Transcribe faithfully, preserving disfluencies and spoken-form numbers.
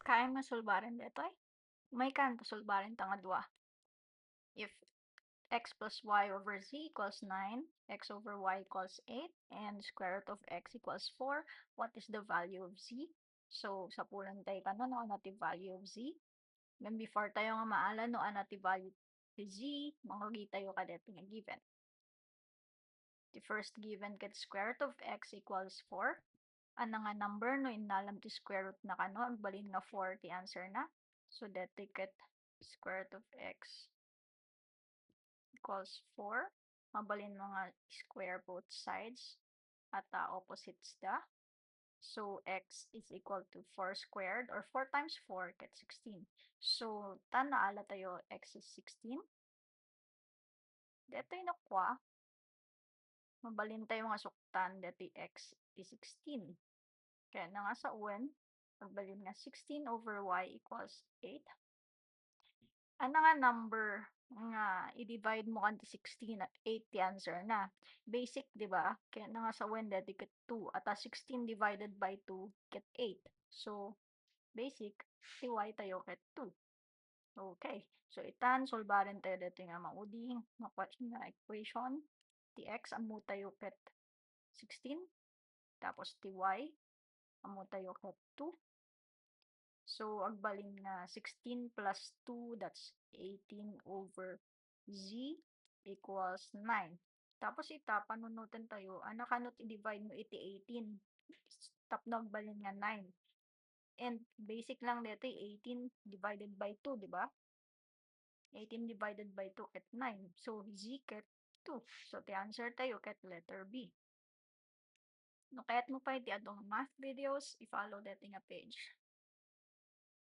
Kayam nga sulbaren detoy? Maykan ta sulbaren ta nga dua. If x plus y over z equals nine, x over y equals eight, and square root of x equals four, what is the value of z? So, sapulan tayo kano no ano ti value of z. Then before tayo nga maala no ano ti value ti z, mangrugitayo kadeti nga given. Ti first given ket square root of x equals four. Ania nga number no innalam ti square root na kano, agbalin nga four ti answer na. So, deti ket square root of x equals four. Mabalin mo nga square both sides at, ah, opposites da. So, x is equal to four squared or four times four ket sixteen. So, ta naala tayo x is sixteen. Detoy no kua, mabalin tayo nga suktan deti x is sixteen. Kayatna nga sawen, agbalin nga sixteen over y equals eight. Ania nga number nga i-divide mo kanti sixteen, eight ti answer na. Basic, di ba? Kayatna nga sawen deti ket two. Ata sixteen divided by two ket eight. So, basic, ti y tayo ket two. Okay. So, itan, sulbaren tayo deti nga maudi, makuat nga equation. Ti x, ammo tayo ket sixteen. Tapos ti y, ammo tayo ket two. So, agbalin nga sixteen plus two, that's eighteen over z equals nine. Tapos ita, panunoten tayo, ania kano ti divide mo iti eighteen. Tapno agbalin nga nine. And basic lang deti, eighteen divided by two, di ba? Eighteen divided by two ket nine. So, z ket two. So, ti answer tayo ket letter B. No kayat mo pay ti adu nga math videos, i-follow deti nga page.